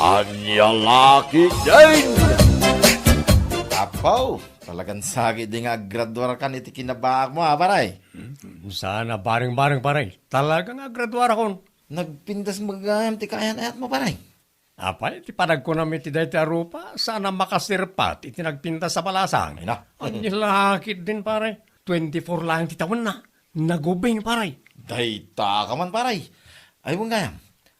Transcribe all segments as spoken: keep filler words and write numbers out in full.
Ania la ketdin? Apo, talagan sakit di nga aggraduarkan iti kinabaak mo, a, pare. Saan a bareng-bareng, pare. Talaga nga aggraduarakon. Nagpintas met gayam ti kaayan-ayat mo, pare. Apay, ti panagkunam iti dayta a rupa, saan a makasirpat iti nagpintas a balasang. Ay, na. Ania la ketdin, pare. Twenty-four laeng ti tawenna. Nagubing, pare. Dayta ka man, pare. Ay, wen gayam.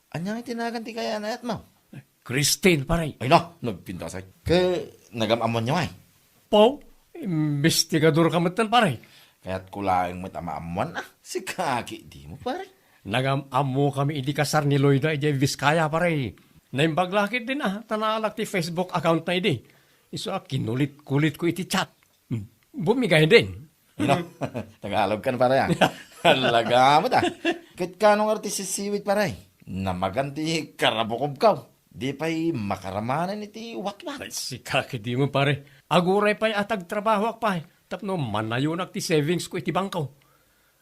Ania nga itinagan ti kaayan-ayat mo? Christine, pare. Ay na, nagpintasay. Ket nagam-ammoanyo, ay? Pau, imbestigador ka metten, pare. Kayatko laeng met a maammoan, a. Sika ketdi mo, pare. Nagam-ammokami idi kasar ni Loida idiay Vizcaya, pare. Naimbag la ketdin, a, ta naalak ti Facebook account na idi. Isu a kinulit-kulitko iti chat. Hmm. Bumigay din. No? Tagalog kan, pare, a. Talaga met, a. Ket kano nga ti sisiwit, pare? Namagan ti karabukobkaw. Di pay makaramanen iti watwat. Ay, sika ketdi mo, pare. Aguray pay a tagtrabahoak pay tapno manayonak ti savings ko iti bangko.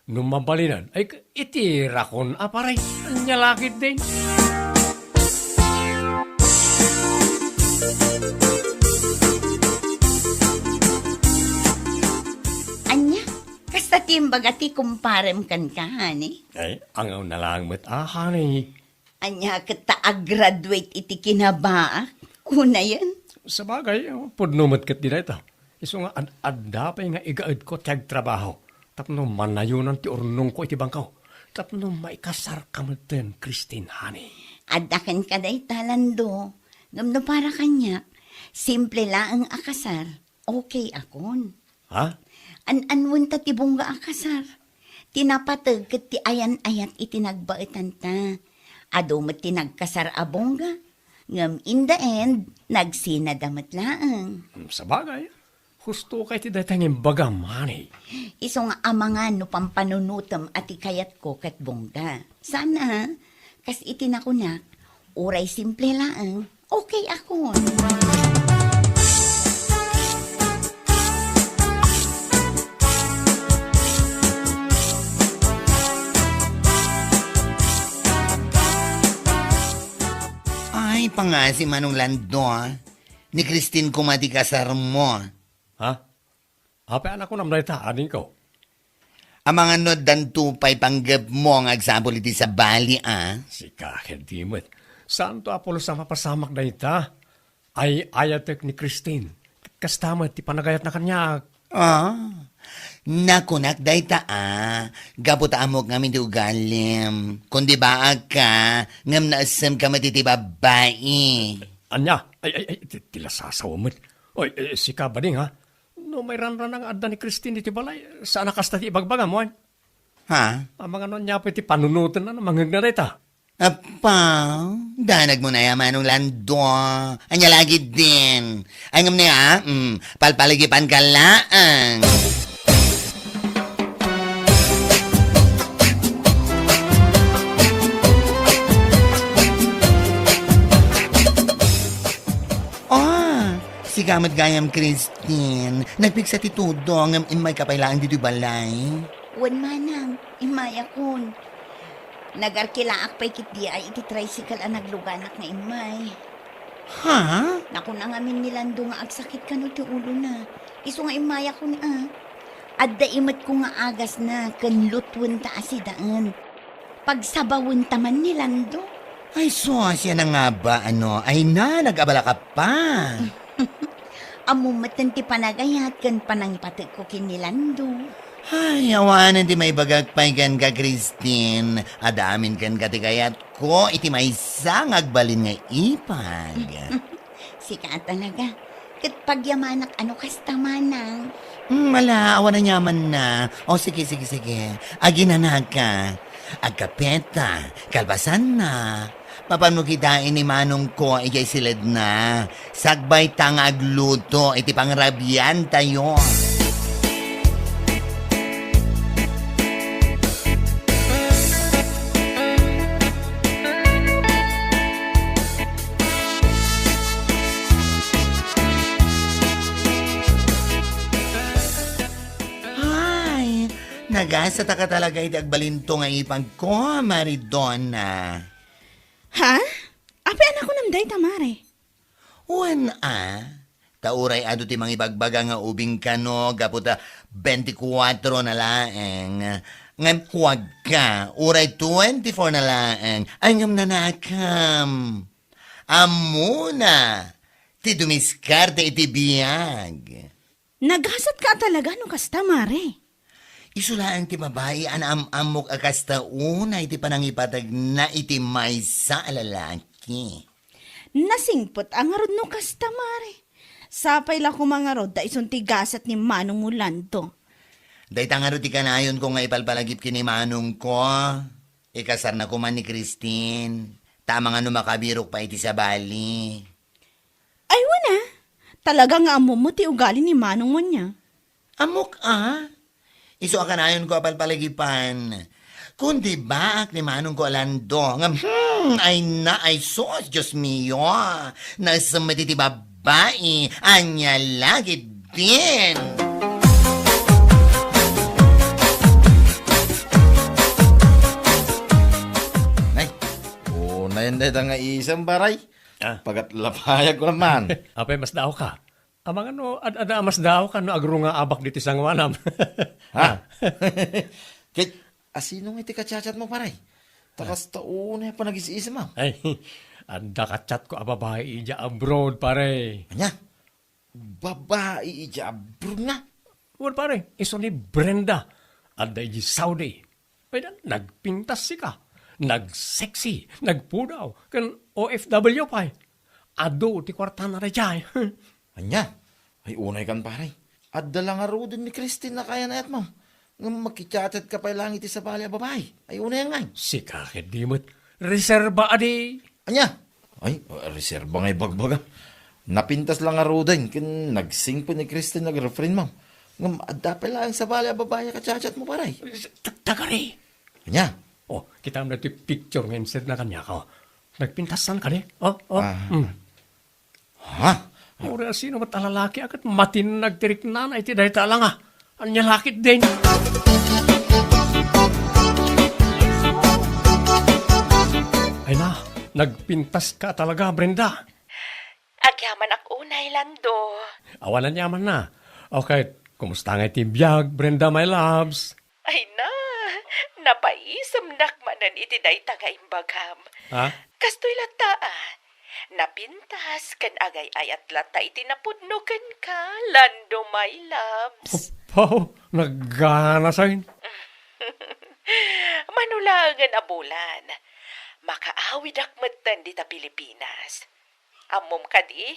No mabalinan, ay, k-, itirakon a, pare. Ania la ketdin? Ania? Kasta ti imbaga ti kumparem kenka, honey? Ay, angawna laeng met a, honey. Ania ket ta a-graduate iti kinabaak? Kunayen? Sabagay, pudno met ketdi dayta. Isu nga ad-adda pay nga igaedko ti agtrabaho tapno manayonan ti urnongko iti bangko. Tapno maikasarka metten, Christine, honey. Adda kenka dayta, Lando. Ngem no para kaniak, simple laeng a kasar, okay akon. Ha? An-anwenta ti bongga a kasar. Ti napateg ket ti ayan-ayat iti nagbaetanta. Adu met ti nagkasar a bongga, ngem in the end, nagsinada met laeng. Hmm, sabagay, husto kay ti dayta nga imbagam, honey. Isu nga amangan no pampanunotem a ti kayatko ket bongga. Sana, kas iti nakunak, uray simple laeng, okay akon. Ay, pangasi, Manong Lando, a. Ni Christine koma ti kasarmo. Ha? Apay a nakunam dayta, adingko? Amangan no addanto pay panggepmo nga agsapul iti sabali, a? Sika ketdi met. Saanto a pulos a mapasamak dayta. Ay-ayatek ni Christine. Kasta met ti panagayatna kaniak. A? Nakunak dayta, a, gapu ta ammok ngamin ti ugalim. Kundi baagka, ngem naessemka met iti babbai. Ania? Ay, ay, ay, ti, ti lasasawem met. Oy, eh, sika, bading, ha? No mairanrana nga adda ni Christine iti balay, saan a kasta ti ibagbagam, wen? Ha? Amangan no ania pay ti panunotenna no mangngegna dayta? Appa, danagmo na ya, Manong Lando. Ania la ketdin? Ay, ngem ni, a, mm, palpaligipanka laeng. Ah, sika met gayam, Christine. Nagpigsa ti tudong, ngem immayka pay laeng ditoy balay. Wen, manang, immayakon. Nagarkilaak pay ketdi ay iti tricycle a nagluganak nga immay. Ha? Nakuna ngamin ni Lando nga agsakit kano ti ulona. Isu nga immayakon, a. Adda imetko nga agasna ken lutwenta a sidaen. Pagsabawenta man ni Lando. Ay, sus, yan nga ba, ano? Ay na, nag-abala ka pa. Ammom metten ti panagayat ken panangipatekko ken ni Lando. Ay, awanen ti maibagak pay kenka, Christine. Adda amin kenka ti kayatko iti maysa nga agbalin nga ipag. Sika a talaga. Ket pagyamanak a no kasta, manang. Hmm, ala, awan aniamanna. O, sige, sige, sige. Aginanaka. Agkapeta, kalpasanna. Mapanmo kitaen ni manongko idiay siledna. Sakbayta nga agluto iti pangrabiantayo. Ay, nagasataka talaga iti agbalinto nga ipagko, Maridona. Ha? Apay a nakunam Dayta, mare. Wen a, ta uray adu ti mangibagbaga nga ubing kano gapu ta bentikuatro na laeng. Ngem kuagka, uray twenty-four na laeng. Ay, ngem nanakam. Ammona ti dumiskarte iti biag. Nagasatka a talaga no kasta, mare. Isu laeng ti babai a naam-ammok a kasta unay ti panangipategna iti maysa a lalaki. Nasingpet a ngarud no kasta, mare. Sapay la koma ngarud ta isun ti gasat ni Manong Orlando. Dayta ngarud ti kanayonko nga ipalpalagip ken ni manongko. Ikasarna koma ni Christine. Ta amangan no makabirok pay iti sabali. Ay, wen a. Talaga nga ammom ti ugali ni Manong Munya. Ammok a. Isu a kanayonko a palpalagipan. Kundi baak ni Manongko a Lando. Ngem, hmm, ay na, ay sus, Dios mio. Naisem met iti babai. Ania la ketdin. Nay, unayen dayta nga isem, baray. Ah. Pagatlapayag ko naman. Apay, masdaawka? Amangan no, ad-, adda a masdaawka no agrungaabak ditoy sangoanam. Ha? Ket, asino nga iti ka-chat-chat mo, pare? Ta kasta unay a panagis-isem, ah. Ay, adda ka-chat ko a babai idiay abroad, pare. Ania? Babai idiay abroad nga? Wen, pare, isu ni Brenda. Adda idiay Saudi. Ay, na-, nagpintas sika. Nagsexy, nagpudaw, ken O F W pay. Adu ti kuartana daydiay. Ania? Ay, unay kan, pare. Adda la ngaruden ni Christine a kayan-ayatmo. Ngem makichat-chat ka pay laeng iti sabali a babai. Ay, unay ngay. Sika ket di met. Reserba adi. Ania? Ay, reserba nga ibagbaga. Napintas la ngaruden ken nagsingpet ni Christine a girlfriend mo. Ngem adda pay laeng sabali a babai a ka-chat-chat mo, pare. Ta-, tagari. Ania? Oh, kitam daytoy picture nga insendna kaniak, oh. Nagpintasan kadi? Oh, oh. Ah. Hmm. Ha? Uray asino met a lalaki a ket matinnag ti riknana iti dayta a langa. Ania la ketdin? Ay na, nagpintaska talaga, Brenda. Agyamanak unay, Lando. Awan aniamanna. Okay, kumusta ngay ti biag, Brenda, my loves? Ay na, napaisemnak manen iti dayta nga imbagam. Ha? Kastoy latta, ah. Napintas ken agay-ayat latta iti napudno kenka, Lando, my loves. Apo, naganasen. Mano laengen a bulan, makaawidak metten dita Pilipinas. Ammom kadi,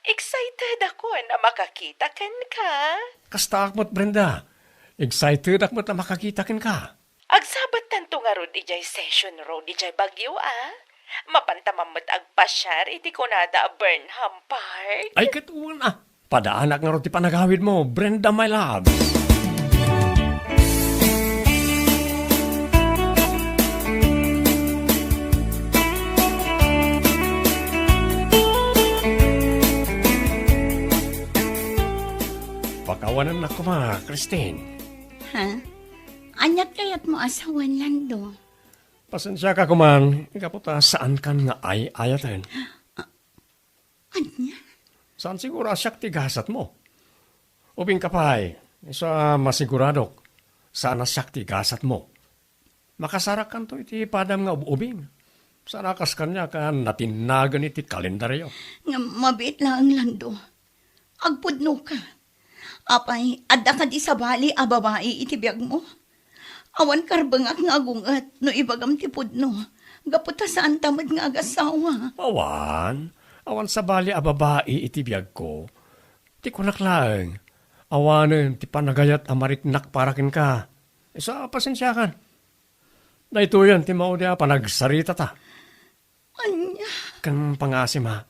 excited akon a makakita kenka. Kastaak met, Brenda. Excited ak met a makakita kenka. Agsabattanto ngarud idiay Session Road idiay Baguio, a? Mapantaman met agpasiar iti kunada a Burnham Park. Ay, ket wen, a. Padaanak ngarud ti panagawidmo, Brenda, my love. Pakawanennak koma, Christine. Ha? Aniat kayatmo a sawen, Lando? Pasensiaka koman, gapu ta saankan nga ay-ayaten. Ania? Saan siguro a siak ti gasatmo? Ubingka pay, isu a masiguradok, saan a siak ti gasatmo. Makasarakkanto iti padam nga ub-ubing. Saan a kas kaniak a natinnagan iti kalendaryo. Ngem mabiit laeng, Lando. Agpudnoka. Apay, adda kadi sabali a babai iti biagmo? Awan karbengak nga agunget no ibagam ti pudno, gapu ta saanta met nga agasawa. Awan. Awan sabali a babai iti biagko. Ti kunak laeng, awanen ti panagayat a mariknak para kenka. Isu a pasensiakan. Daytoyen ti maudi a panagsaritata. Ania? Ken pangasim, a,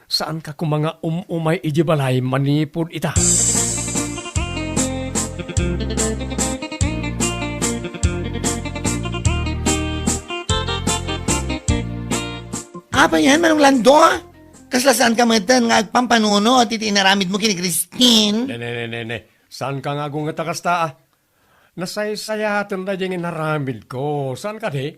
saanka koma nga um-umay idiay balay manipud ita. Apay, Manong Lando? Kasla saanka metten nga agpampanunot iti inaramidmo ken ni Christine? Ne, ne, ne, ne, ne. Saanka nga agunget a kasta, a? Nasaysayaten daydiay nga inaramidko. Saan kadi?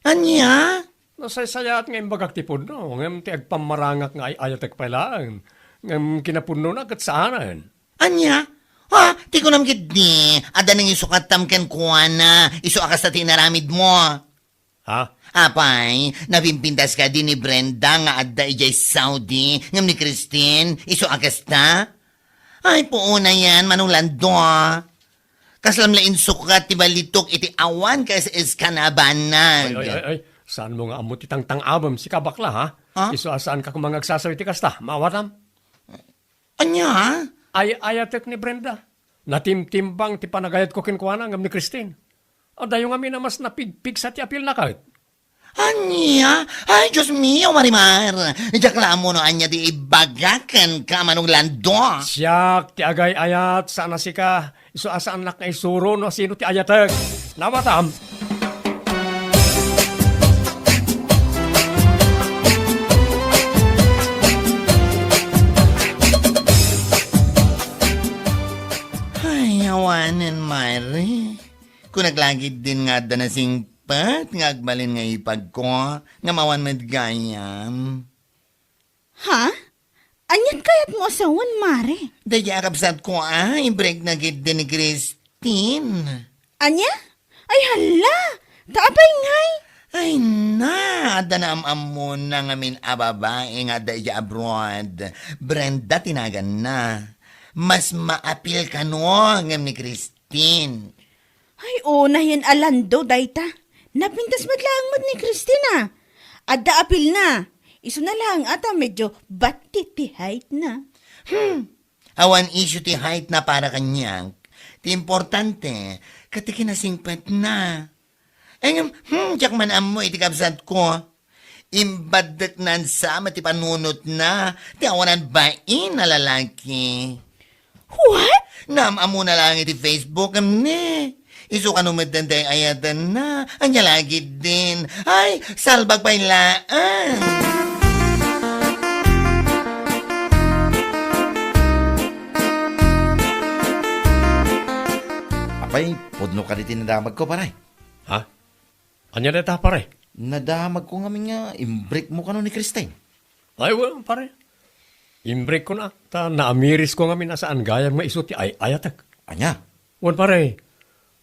Ania? Nasaysayaat nga imbagak ti pudno, ngem ti agpammarangak nga ay-ayatek pay laeng, ngem kinapudnona ket saanen. Ania? Ha? Ti kunam ketdi, adda nangisukattam kenkuana, isu a kasta ti inaramidmo. Ha? Apay, napimpintas kadi ni Brenda nga adda idiay Saudi, ngem ni Christine, isu a kasta? Ay, puonayan, Manong Lando. Kaslam la insukat ti balitok iti awan ka S S ka na banag. Ay, ay, ay, ay. Saan mo nga ammo ti tangtang-abem, sika bakla, ha? Ha? Isu a saan ka koma nga agsasaw iti kasta, maawatam? Ania? Ay-ayatek ni Brenda. Natimtimbang ti panagayatko kenkuana ngem ni Christine. Adayo ngamin a mas napigpigsa ti apilna ket. Ania? Ay, Dios mio, Marimar! Diak la ammo no ania ti ibaga kenka, Manong Lando. Siak ti agay-ayat, saan a sika. Isu a saannak nga isuro no sino ti ayatek. Nawatam. Ay, awanen, Mare. Kunak la ketdin nga adda nasingpet nga agbalin nga ipagko, ngem awan met gayam. Ha? Anian kayatmo a sawen, Mare? Daydiay a kabsatko a, imbrekna ketdi ni Christine. Ania? Ay, hala! Ta apay ngay? Ay na, adda naam-ammona ngamin a babai nga adda idiay abroad. Brenda ti naganna. Mas maapil kano ngem ni Christine. Ay, unayen a Lando dayta. Napintas met laeng met ni Christine. Adda apilna. Isuna laeng a ta medio batti ti height-na. Hmm. Awan issue ti height-na para kaniak. Ti importante, ket ti kinasingpetna. Ngem, hmm, diak man ammo iti kabsatko. Imbaddeknan sa met ti panunotna, ti awanan bain a lalaki. What? Naam-ammona laeng iti Facebook, ngem ne. Isu kano met daydiay ayatenna, ania la ketdin. Ay, salbag pay laeng. Apay, pudno kadi ti nadamagko, pare? Ha? Ania dayta, pare? Nadamagko ngamin nga imbrekmo kano ni Christine. Ay, wen, pare. Imbrekkona, ta naamirisko ngamin a saan gayam nga isu ti ay-ayatek. Ania? Wen, pare.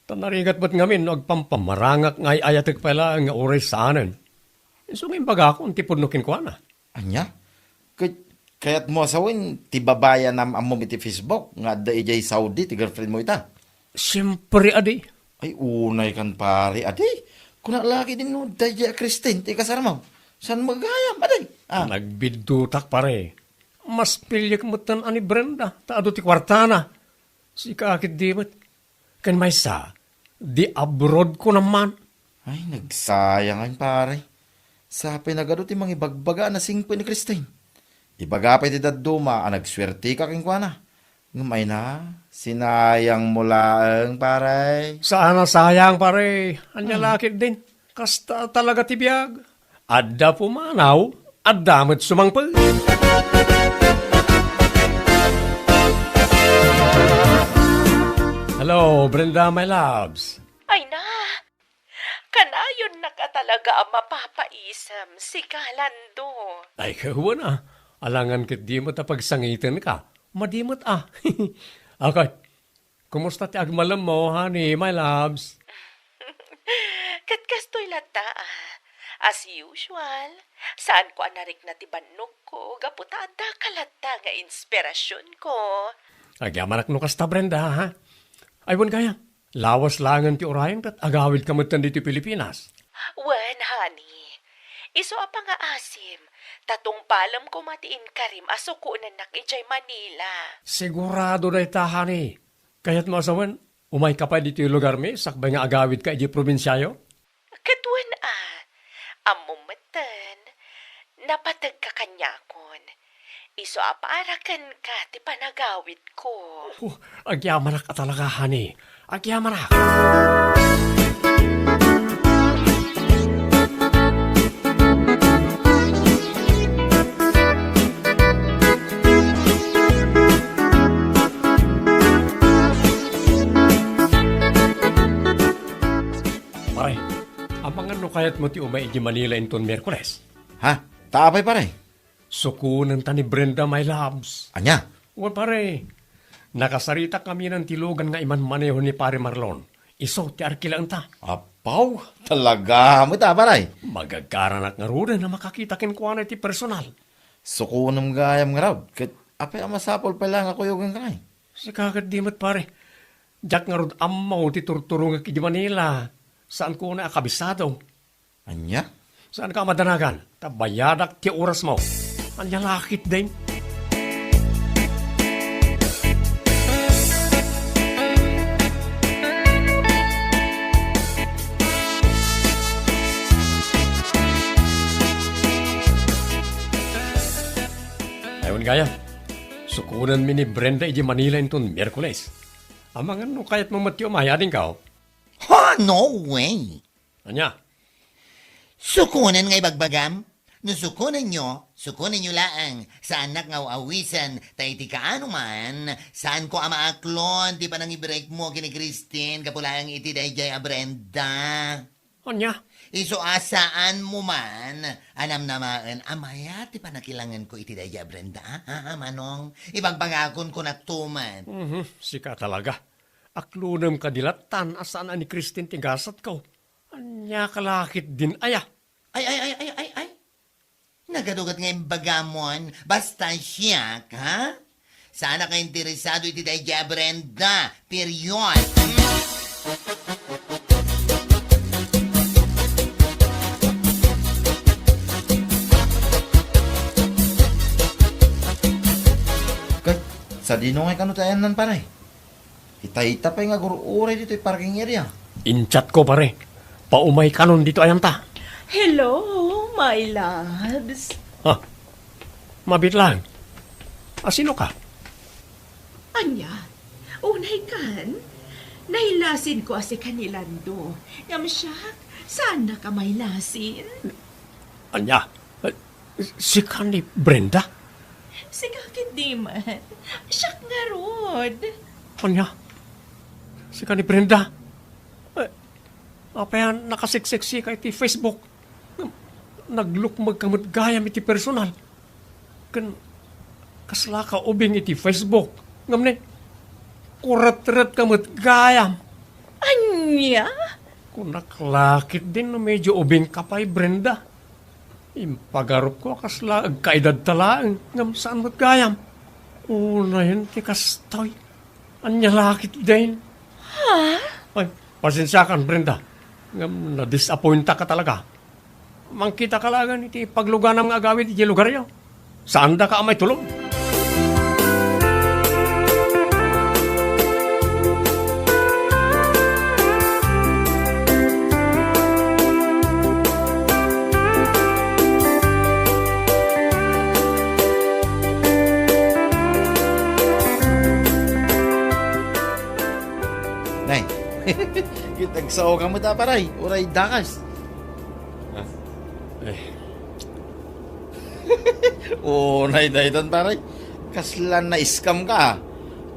Ta narigat met ngamin no agpampamarangak nga ay-ayatek pay laeng nga uray saanen. Isu nga imbagakon ti pudno kenkuana. Ania? Ket kayatmo a sawen ti babai a naam-ammom iti Facebook nga adda idiay Saudi ti girlfriendmo ita? Siempre, adi. Ay, unay kan, pare, adi. Kuna la ketdin no daydiay a Christine ti ikasarmo. Saan mo gayam, adi? Ah. Nagbiddutak, pare. Mas piliek metten a ni Brenda, ta adu ti kuartana. Sika ketdi met. Ken maysa, di abroad ko naman. Ay, nagsayang, pare. Sapay nagadu ti mangibagbaga a nasingpet ni Christine. Ibaga pay ti dadduma a nagsuerteka kenkuana. Ngem ay na, sinayang mo laeng, pare. Saan a sayang, pare. Ania Hmm. la ketdin. Kasta talaga ti biag. Adda pumanaw, adda met sumangpet. Hello, Brenda, my loves. Ay na, kanayonnaka talaga a mapapaisem, sika, Lando. Ay, kawan a. Alangan ketdi met a pagsangitenka. Madi met a. Akat, kumusta ti agmalemmo, honey, my loves? Ket kastoy latta, ah. As usual, saanko a narikna ti bannogko gapu ta addaka latta nga inspirasionko. Agyamanak no kasta, Brenda, ha? Ay, wen gayam, lawas laengen ti urayem ket agawidka metten ditoy Pilipinas. Wen, honey. Isu a pangaasim, ta tungpalem koma ti inkarim a sukonennak idiay Manila. Sigurado dayta, honey. Kayatmo a sawen, umayka pay ditoy lugarmi sakbay nga agawidka idiay probinsiayo? Ket wen a, ammom metten, napategka kaniakon. Isu a para kenka ti panagawidko. Oh, agyamanak a talaga, honey. Agyamanak. Pare, amangan no kaya Ket mo ti umay iti Manila inton Miyerkules. Ha? Ta apay, pare? Sukonenta ni Brenda, my loves. Ania? Wen, pare. Nakasaritak ngamin ti lugan nga imanmaneho ni Pare Marlon. Isu ti arkilaenta. Apaw, talaga met a, pare. Magagaranak ngaruden a makakita kenkuana iti personal. Sukonem gayam ngarud, ket apay a masapul pay laeng a kuyogenka, ay? Sika ket di met, pare. Diak ngarud ammo ti turturongek idi Manila. Saanko unay a kabisado. Ania? Saanka a madanagan, ta bayadak ti orasmo. Ania la ketdin? Ay, wen gayam, sukonenmi ni Brenda idi Manila inton Miyerkules. Amangan no kayatmo met ti umay, adingko? Ha, no way! Ania? Sukonen nga ibagbagam? No sukonenyo, sukonenyo laeng. Saannak nga aw-awisen, ta iti kaano man, saanko a maaklon ti panangibrekmo ken ni Christine gapu laeng iti daydiay a Brenda. Ania? Isu a saanmo man a namnamaen a mayat ti pannakilangenko iti daydiay a Brenda, a? Ha, ha, Manong? Ibagbagakon kunakto met. Mhm, sika talaga. Aklonem kadi lattan a saan a ni Christine ti gasatko. Ania ka la ketdin aya? Ay, ay, ay, ay, ay, ay. Nagadugat nga imbagamon, basta siak, ha? Saanak a interesado iti daydiay a Brenda, period. Hmm? Ket, sadino ngay kano ti ayanna, pare? Itay ita pay nga agur-uray ditoy parking area. In-chat ko, pare. Paumay kanon ditoy ayanta. Hello, my loves. Ha? Mabiit laeng. A, sino ka? Ania? Unay kan? Nailasin ko a sika ni Lando. Ngem siak, saan na ka mailasin? Ania? Eh, sika ni Brenda? Sika ketdi man. Siak ngarud. Ania? Sika ni Brenda? Eh, apay a nakasiksiksika iti Facebook? Naglukmegka met gayam iti personal. Ken kaslaka ubing iti Facebook. Ngem ne, kuretretka met gayam. Ania? Kunak la ketdin no medyo ubingka pay, Brenda. Impagarupko a kasla agkaedadta laeng, ngem saan met gayam. Unayen ti kastoy. Ania la ketdin? Ha? Ay, pasensiakan, Brenda. Ngem nadisappointaka talaga. Mangkitaka laengen iti pagluganam nga agawid idiay lugaryo. Saandaka a maitulod. Nay, ket agsaoka met a, pare, uray dakas. Ah, eh. Unay daytan, pare. Kasla na-scam ka, ah.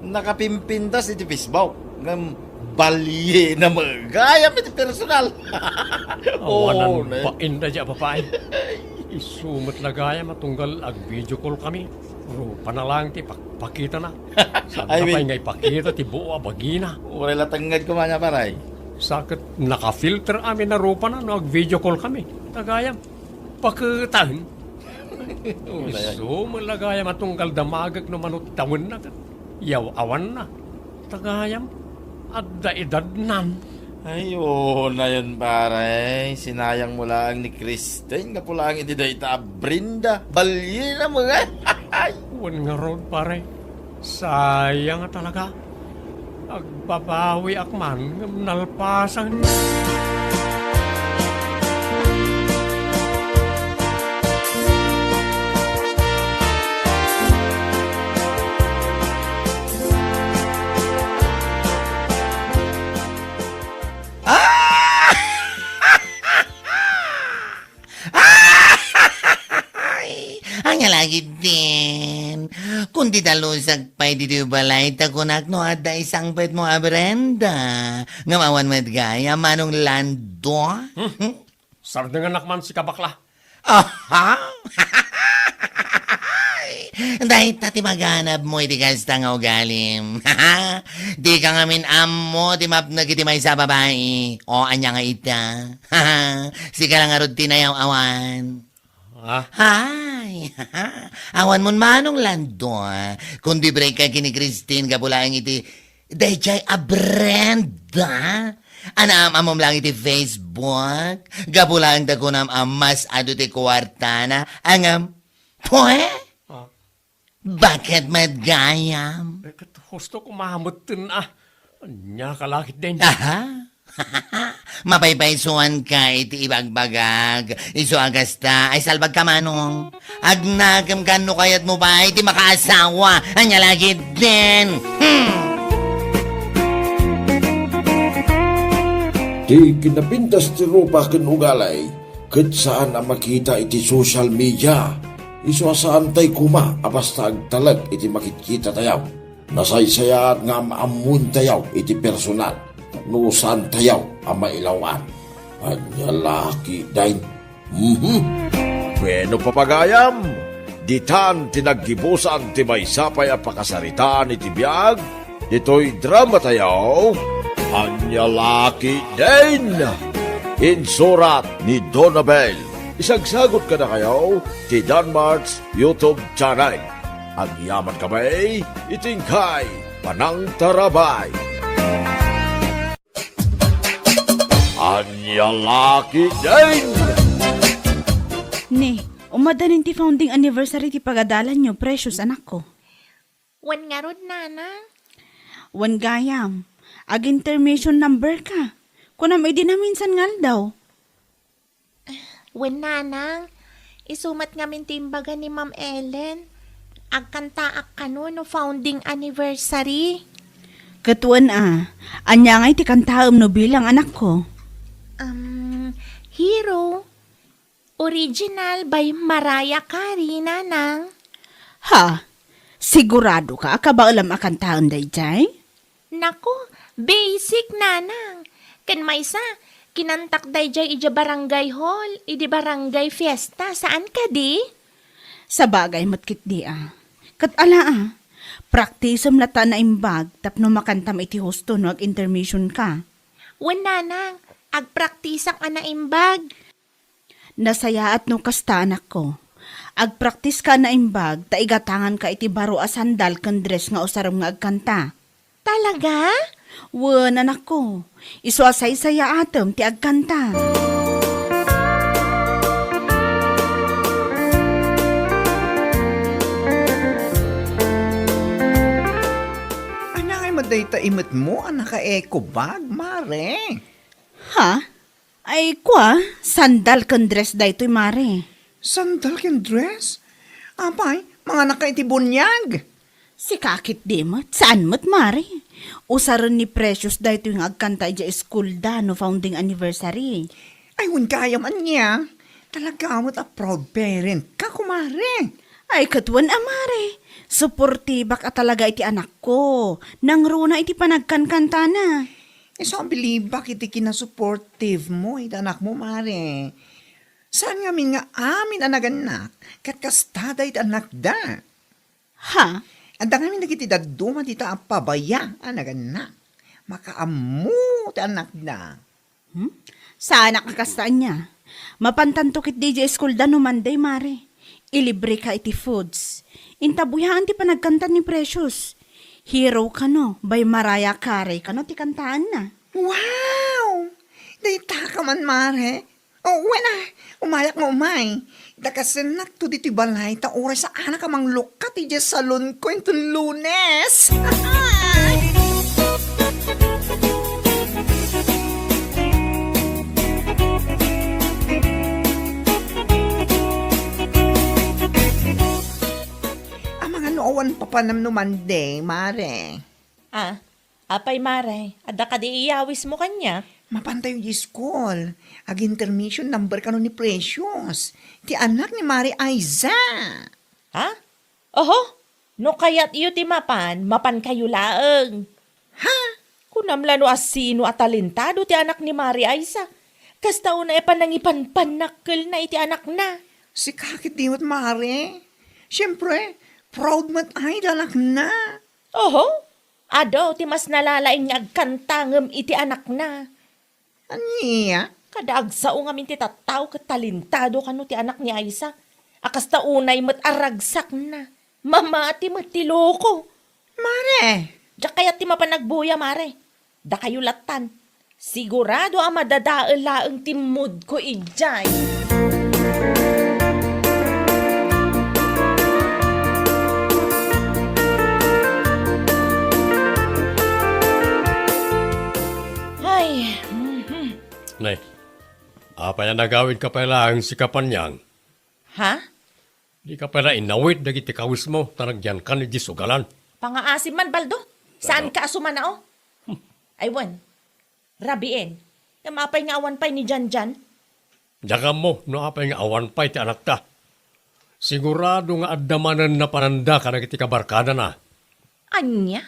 Nakapimpintas iti Facebook. Ngem baliena met gayam iti personal. Awanan, oh, ne, bain daydiay a babai. Isu met la gayam a tunggal ag-video call kami. Rupana laeng ti pakpakitana. Saan pay nga ipakita ti buo a bagina. Uray la tengnged koma nia, pare. Sa ket naka-filter amin a rupana no ag-video call kami. Ta gayam, paketaen. Uray. Isu met la gayam a tunggal damagek no mano ti tawenna ket yaw-awanna. Ta gayam, adda edadnan. Ay, unayen, pare. Sinayangmo laeng ni Christine gapu laeng iti dayta a Brenda. Baliena met. Wen ngarud, pare. Sayang a talaga. Agbabawiak man ngem nalpasen. Ah! Ay, ania la ketdin? Kundi dalusak pay ditoy balay ta kunak no adda isangpetmo a Brenda. Ngem awan met gayam, Manong Lando. Hmm? Sardenganak man sika, bakla. Aha! Dayta ti maganabmo iti kasta nga ugalim. Dika ngamin ammo ti mapnek iti maysa a babai. O, ania nga ita? Sika la ngarud ti nayaw-awan. Ah? Hay! Awan mon manong, Lando, ah. Kundi break ka ken ni Christine gapu laeng iti dayjay a Brenda. Anaam-ammom laeng iti Facebook. Gapu laeng ta kunam a mas adu ti kuartana. Ngem, pwe? Ah. Bakit met gayam? Eh, ket husto ko mametten, ah. Ania ka la ketdin? Aha. Mapaypaysuanka iti ibagbagak. Isu a kasta, ay salbagka, manong. Agnakemka no kayatmo pay ti makaasawa. Ania la ketdin? Hmm. Ti kinapintas ti rupa ken ugali ket saan a makita iti social media. Isu a saantay koma a basta agtalek iti makitkitatayo. Nasaysayaat nga am-ammoentayo iti personal tapno saantayo a mailaw-an. Ania la ketdin? Mhm. Bueno, papagayam, ditan ti naggibusan ti maysa pay a pakasaritaan iti biag ditoy dramatayo, Ania la ketdin? Insurat ni Donabel. Isagsagot kadakayo ti Danmart's YouTube channel. Agyaman kami iti inkay panangtarabay. Ania la ketdin? Ne, umadanin ti founding anniversary ti pagadalanyo, Precious, anakko. Wen ngarud, nanang? Wen gayam. Ag-intermission number ka. Kunam idi naminsan nga aldaw. Wen, nanang, isu met ngamin ti imbaga ni Ma'am Ellen. Agkantaak kano no founding anniversary. Ket wen a, ania ngay ti kantaem no bilang, anakko? Um, Hero, original by Mariah Carey, nanang. Ha? Sigurado ka a kabaelam a kantaen daydiay? Naku, basic, nanang. Ken maysa, kinantak daydiay idiay barangay hall, idi barangay fiesta, saan kadi? Sabagay met ketdi a. Ket ala a, praktisem latta a naimbag tapno makantam iti husto no ag-intermission ka. Wen, nanang, agpraktisak a naimbag. Nasayaat no kasta, anakko. Agpraktis ka a naimbag ta igatangan ka iti baro a sandal ken dress nga usarem nga agkanta. Talaga? Wen, anakko. Isu a saysayaatem ti agkanta. Ania ngay met dayta imetmo a naka-eco bag, Mare? Ha? Ay, kua, sandal ken dress daytoy, Mare. Sandal ken dress? Apay, manganak ka iti buniag? Sika ketdi met, saan met, Mare? Usaren ni Precious daytoy nga agkanta idiay iskuelda no founding anniversary. Ay, wen gayam ania. Talaga met a proud parent ka, kumare. Ay, ket wen a, Mare. Suportibak a talaga iti anakko. Nangruna iti panagkankantana. Isu a bilibak iti kinasupportive mo iti anakmo, Mare. Saan ngamin nga amin a nagannak, ket kasta dayta annakda. Ha? Adda ngamin dagiti dadduma dita a pabaya a nagannak. Makaammo ti annakda. Hmm? Saanak a kasta ania. Mapantanto ketdi idiay iskuelda no Monday, Mare. Ilibre ka iti foods. Inta buyaen ti panagkanta ni Precious. Hero kano, by Mariah Carey kano ti kantaenna. Wow! Dayta ka man, Mare. O, wen a, umayak nga umay. Dakasennak to ditoy balay ta uray saanak a manglukkat idiay salonko inton Lunes. Amangan no awan papanam no Monday, Mare. Ah, apay, Mare, adda kadi iyawismo kaniak? Mapantayo idiay school. Ag-intermission number kano ni Precious, ti anak ni Mare Aiza. Ha? Oho, no kayatyo ti mapan, mapankayo laeng. Ha? Kunam la no asino a talentado ti anak ni Mare Aiza. Kasta unay a panangipanpannak kelna iti anakna. Sika ketdi met, Mare. Siempre, proud met ay da anakna. Oho, adu ti mas nalalaing nga agkanta ngem iti anakna. Ania? Kada agsao ngamin ti tattao ket talentado kano ti anak ni Aisa. A kasta unay met a ragsakna. Mamati met ti loko. Mare! Diak kayat ti mapan agbuya, Mare. Dakayo lattan. Sigurado a madadael laeng ti mood ko idiay. Ay, mhm. Nay, apay a nagawidka pay laeng sika, Panyang? Ha? Dika pay la inawit dagiti kawismo ta nagyankan idiay sugalan. Pangaasim man, Baldo. Saanka a sumanao? Ay, wen. Rabiin. Ngem apay nga awan pay ni Janjan? Diak ammo no apay nga awan pay ti anakta. Sigurado nga adda manen napananda kadagiti kabarkadana. Ania?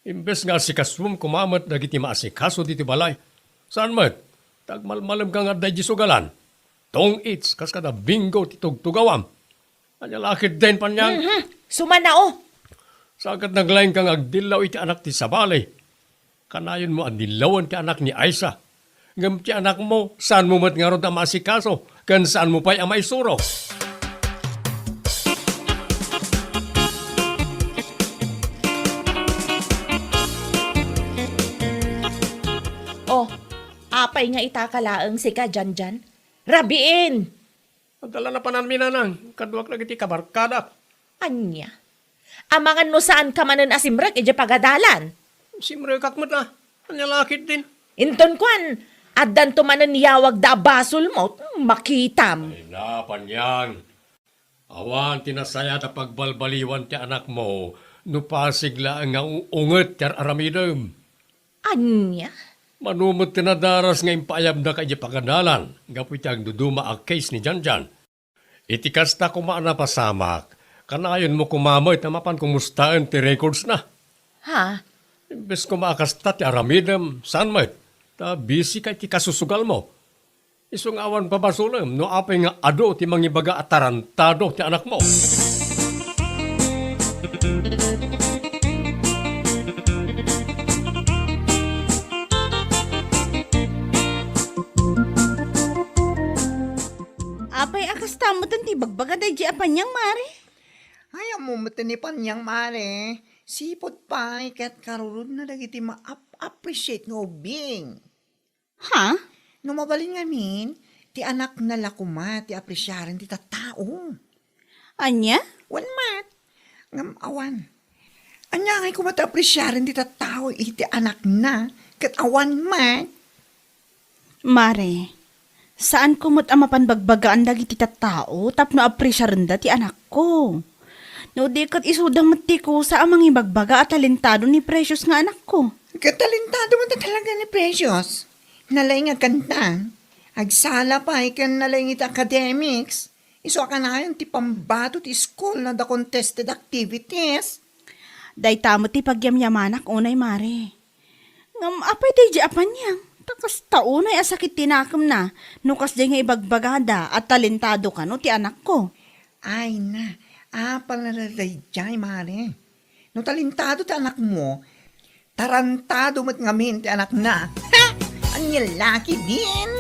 Imbes nga asikasuem koma met dagiti maasikaso ditoy balay, saan met, ta agmalmalemka nga adda idiay sugalan. Tong-its, kas kada Bingo ti tugtugawam. Ania la ketdin, Panyang? Mhm. Sumanao. Saan ket naglaingka nga agdillaw iti anak ti sabali? Kanayonmo a dillawen ti anak ni Aisa. Ngem ti anakmo, saanmo met ngarud a maasikaso, ken saanmo pay a maisuro. Oh, apay nga itaka laeng sika, Janjan? Rabiin! Adda la napananmi, nanang, kaduak dagiti kabarkadak. Ania? Amangan no saanka manen a simrek idiay pagadalan? Simrekak met, a. Ania la ketdin? Inton kuan, addanto manen yawagda a basolmo, makitam. Ay na, Panyang. Awan ti nasayaat a pagbalbaliwan ti anakmo no pasig laeng nga unget ti ar-aramidem. Ania? Mano met ti nadaras nga impaayabnaka idiay pagadalan gapu iti agduduma a case ni Janjan. Iti kasta koma a napasamak, kanayonmo koma met a mapan kumustaen ti recordsna. Ha? Imbes koma a kasta ti aramidem, saan met, ta busy ka iti kasusugalmo. Isu nga awan pabasolem no apay nga adu ti mangibaga a tarantado ti anakmo. Apay a kasta metten ti ibagbaga daydi a Panyang, Mare? Ay, ammo metten ni Panyang, Mare. Sipud pay ket karurudna dagiti ma-ap-, appreciate nga ubing. Ha? No mabalin ngamin, ti anakna la koma ti apresiaren ti tattao. Ania? Wen met. Ngem awan. Ania ngay koma ti apresiaren ti tattao iti anakna ket awan met? Mare, saanko met a mapan bagbagaan dagiti tattao tapno apresiarenda ti anakko. No di ket isuda met ti kusa a mangibagbaga a talentado ni Precious nga anakko. Ket talentado met talaga ni Precious. Nalaing a kanta. Agsala pay ken nalaing iti academics. Isu a kanayon ti pambato ti school no adda contested activities. Dayta met ti pagyamyamanak unay, Mare. Ngem apay daydi a Panyang? Ta kasta unay a sakit ti nakemna no kasdiay nga ibagbagada a talentado kano ti anakko. Ay na, apay la daydiay, Mare? No talentado ti anakmo, tarantado met ngamin ti anakna. Ha! Ania la ketdin?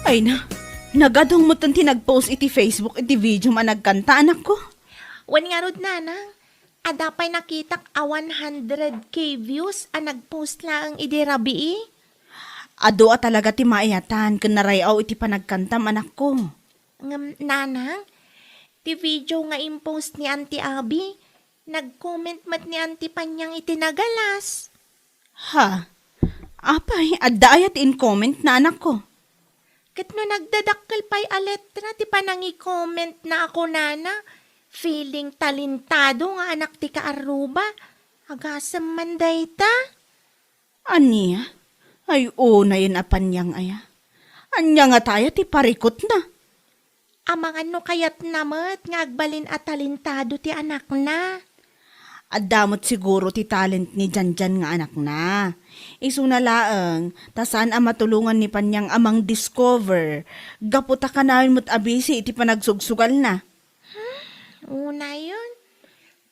Ay na, nagadong metten ti nagpost iti Facebook iti videom a nagkanta, anakko. Wen ngarud, nanang, adda pay nakitak a one hundred K views a nagpost laeng idi rabii. Adu a talaga ti maayatan ken naray-aw iti panagkantam, anakko. Ngem, nanang, ti video nga impost ni Auntie Abby, nag-comment met ni Auntie Panyang iti nagalas. Ha? Apay, adda aya ti in-comment na anakko? Ket no nagdadakkel pay a letra ti panangi-comment na a kunana, feeling talentado nga anak ti kaarruba, agasem man dayta. Ania? Ay, unayen a Panyang aya. Ania ngata aya ti parikutna? Amangan no kayatna met nga agbalin a talentado ti anakna. Adda met siguro ti talent ni Janjan nga anakna. Isuna laeng, ta saan a matulongan ni Panyang a mang-discover, gapu ta kanayon met a busy iti panagsugsugalna. Hmm, unayon.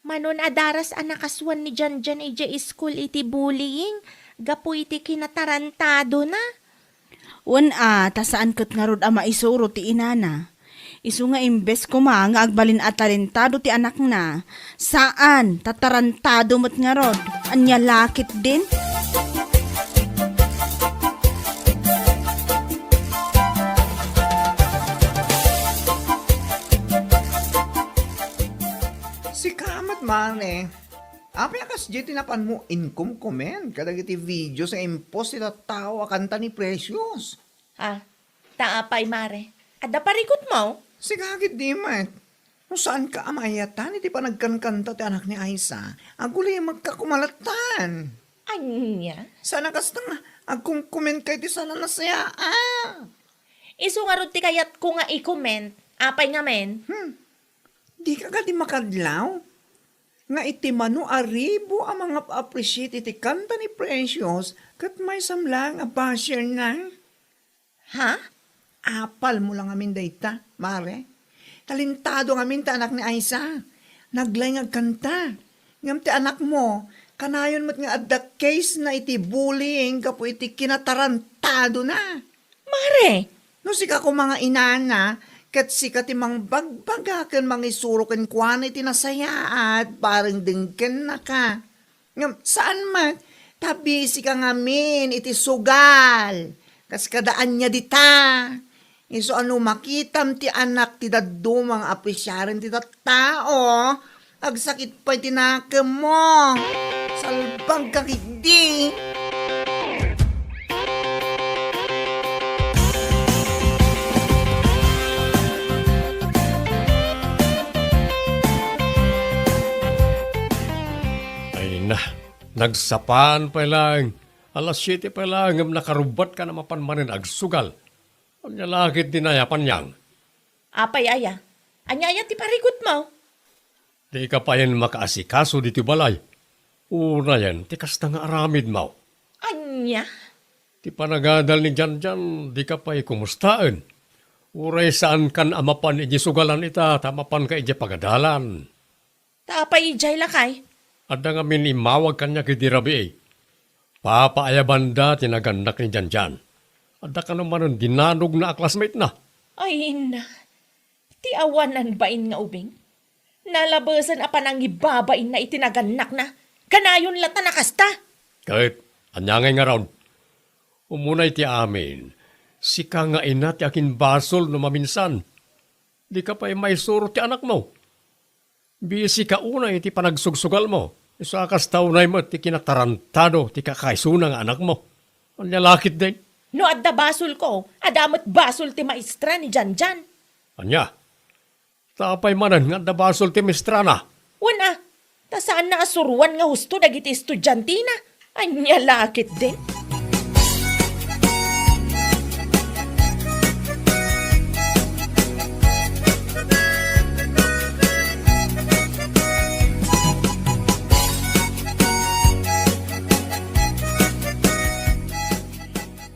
Manon a daras a nakasuan ni Janjan idiay school iti bullying gapu iti kinatarantadona. Wen a, ta saan ket ngarud a maisuro ti inana. Isu nga imbes koma nga agbalin a talentado ti anakna, saan, ta tarantado met ngarud. Ania la ketdin? Sika met, Mare. Apay a kasdiay ti napanmo inkomkoment kadagiti videos nga impost ti tattao a kanta ni Precious? Ah, ta apay, Mare? Adda parikutmo? Sika ketdi met. No saanka a maayatan iti panagkankanta ti anak ni Aisa, agulimekka koma lattan. Ania? Saan a kasta nga agkomkomentka iti saan a nasayaat. Isu ngarud ti kayatko nga i-comment. Apay ngamin? Hmm. Dika kadi makadlaw nga iti mano a ribu a mangap-appreciate iti kanta ni Precious ket maysam laeng a basherna? Ha? Apalmo la ngamin dayta, Mare. Talentado ngamin ti anak ni Aisa. Naglay nga agkanta. Ngem ti anakmo, kanayon met nga adda case na iti bullying gapu iti kinatarantadona. Mare! No sika koma nga inana, ket sika ti mangbagbaga ken mangisuro kenkuana iti nasayaat, bareng dengkennaka. Ngem saan met, ta busy ka ngamin iti sugal. Kas kada ania dita. Isu a no makitam ti anak ti dadduma nga apresiaren ti tattao, agsakit pay ti nakemmo. Salbagka ketdi. Ay na, nagsapaan pay laeng. Alas siete pay laeng ngem nakarubbatka a mapan manen agsugal. Ania la ketdi, Panyang? Apay aya? Ania aya ti parikutmo? Dika payen makaasikaso ditoy balay. Unayen ti kasta nga aramidmo. Ania? Ti panagadal ni Janjan, dika pay kumustaen. Uray saankan a mapan idiay sugalan ita, ta mapanka idiay pagadalan. Ta apay idiay lakay? Adda ngamin immawag kaniak idi rabii. Papaayabanda ti nagannak ni Janjan. Adda kano manen dinanogna a classmate na. Ay, inna. Ti awanan bain nga ubing. Nalabesen a panangibabainna iti nagannakna. Kanayon latta a kasta. Ket, ania ngay ngarud? Umuna iti amin, sika nga ina ti aginbasol no maminsan. Dika pay maisuro ti anakmo. Busy ka unay iti panagsugsugalmo. Isu a kasta unay met ti kinatarantado ti kakaisuna nga anakmo. Ania la ketdin? No adda basolko, adda met basol ti maestra ni Janjan. Ania? Ta apay manen nga adda basol ti maestrana? Wen a, ta saanna a suroan nga husto dagiti estudiantina. Ania la ketdin?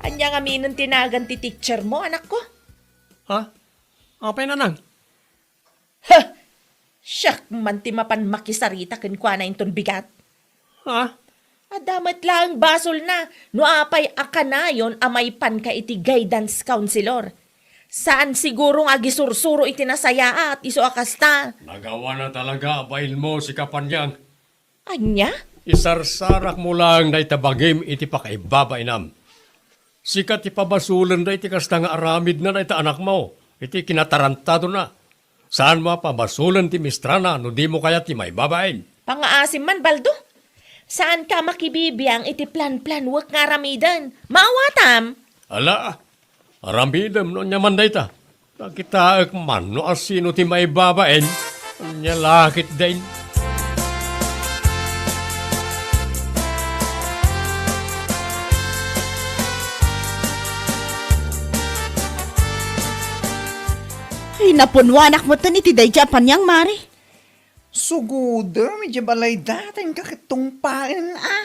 Ania ngaminen ti nagan ti teachermo, anakko? Ha? Apay, nanang? Huh! Siak man ti mapan makisarita kenkuana inton bigat. Ha? Adda met laeng basolna no apay a kanayon a maipanka iti guidance counselor. Saan siguro nga agisursuro iti nasayaat isu a kasta. Nagawana talaga a bainmo, sika Panyang. Ania? Isarsarakmo laeng dayta bagim iti pakaibabainam. Sika ti pabasolen dayta kasta nga aramidna dayta anakmo iti kinatarantadona. Saanmo a pabasolen ti maestrana no dimo kayat ti maibabain. Pangaasim man, Baldo. Saanka a makibibiang iti planplanwek nga aramiden. Maawatam! Ala, aramidem no ania man dayta. Nakitaek man no asino ti maibabain. Ania la ketdin? Ti napunwanak metten iti daydiay a paniang, Mare. Sugodem idiay balayda, ta inka ket tungpaen, a.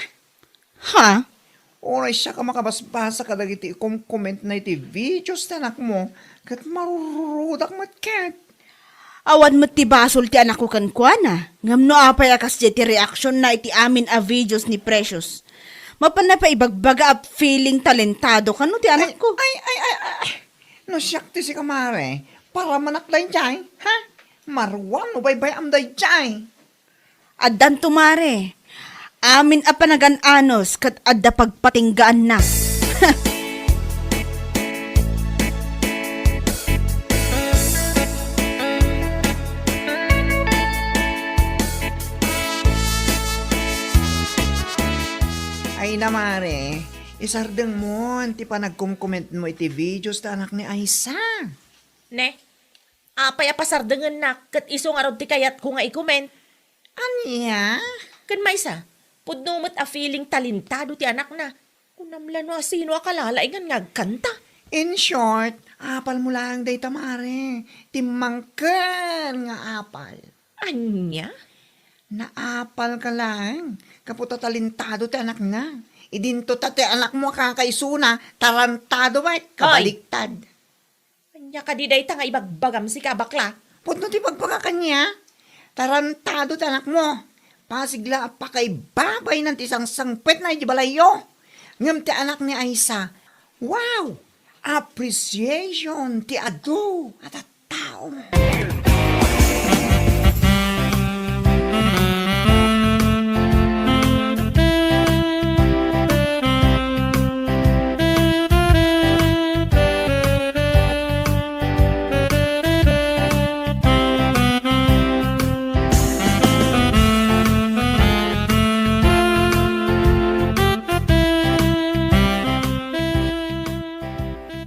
Ha? Uray siak a makabasbasa kadagiti ikomkomentna iti videos ti anakmo, ket marururodak met ket. Awan met ti basol ti anakko kenkuana, ngem no apay a kasdiay ti reaksionna iti amin a videos ni Precious, mapanna pay ibagbaga a feeling talentado kano ti anakko. Ay, ay, ay, ay, ay. No siak ti sika, Mare, paramanak daydiay, ha? Maruam no baybay-am daydiay. Addanto, Mare. Amin a panagan-anos ket adda pagpatinggaanna. Ay na, Mare, isardengmon ti panagkomkomentmo iti videos ta anak ni Aisa. Ne, apay a pasardengennak ket isu ngarud ti kayatko nga i-comment? Ania? Ken maysa, pudno met a feeling talentado ti anakna. Kunam la no asino a kalalaingan nga agkanta. In short, apalmo laeng dayta, Mare. Timmangken nga apal. Ania? Naapalka laeng. Gapu ta talentado ti anakna. Idinto ta ti anakmo a kakaisuna, tarantado met. Oy! Kabaliktad. Ania kadi dayta nga ibagbagam sika a bakla? Pudno ti ibagbagak kaniak. Tarantado ti anakmo. Pasig la a pakaibabaynan ti sangsangpetna idiay balayyo. Ngem ti anak ni Aisa, wow! Appreciation ti adu a tattao.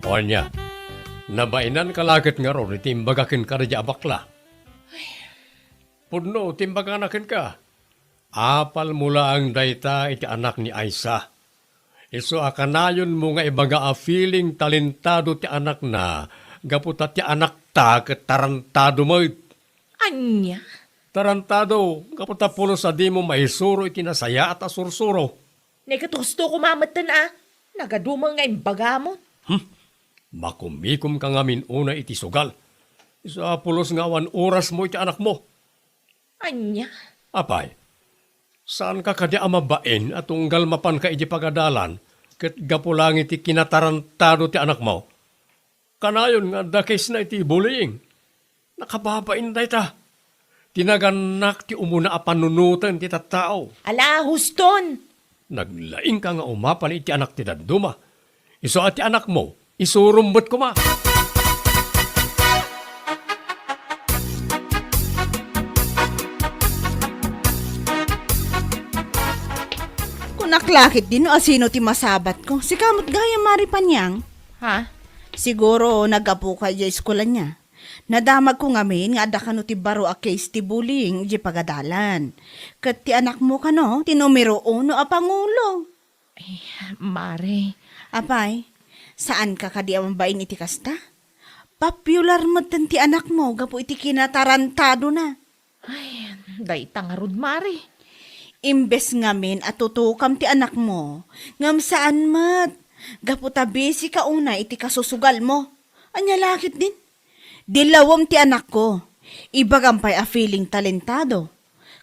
O ania, nabainanka la ket ngarud iti imbaga kenka daydiay a bakla? Pudno ti imbagana kenka. Apalmo laeng dayta iti anak ni Aisa. Isu a kanayonmo nga ibaga a feeling talentado ti anakna gapu ta ti anakta ket tarantado met. Ania? Tarantado gapu ta pulos a dimo maisuro iti nasayaat a sursuro. Ne ket husto koma metten a, nagaduma nga imbagamon. Hmm. Makumikomka ngamin unay iti sugal. Isu a pulos nga awan orasmo iti anakmo. Ania? Apay, saanka kadi a mabain a tunggal mapanka iti pagadalan ket gapu laeng iti kinatarantado ti anakmo? Kanayon nga adda case-na iti bullying. Nakababain dayta. Ti nagannak ti umuna a panunoten ti tattao. Ala, huston! Naglaingka nga umapal iti anak ti dadduma. Isu a ti anakmo, isurom met koma. Kunak la ketdi no asino ti masabatko. Sika met gayam, Mare Panyang. Ha? Siguro naggapuka idiay eskuela niya. Nadamagko ngamin nga adda kano ti baro a case ti bullying idiay pagadalan. Ket ti anakmo kano ti numero uno a pangulo. Eh, Mare. Apay, saanka kadi a mabain iti kasta? Popular metten ti anakmo gapu iti kinatarantadona. Ay, dayta ngarud, Mare. Imbes ngamin a tutokam ti anakmo, ngem saan met, gapu ta busy ka unay iti kasusugalmo. Ania la ketdin? Dilawem ti anakko. Ibagam pay a feeling talentado.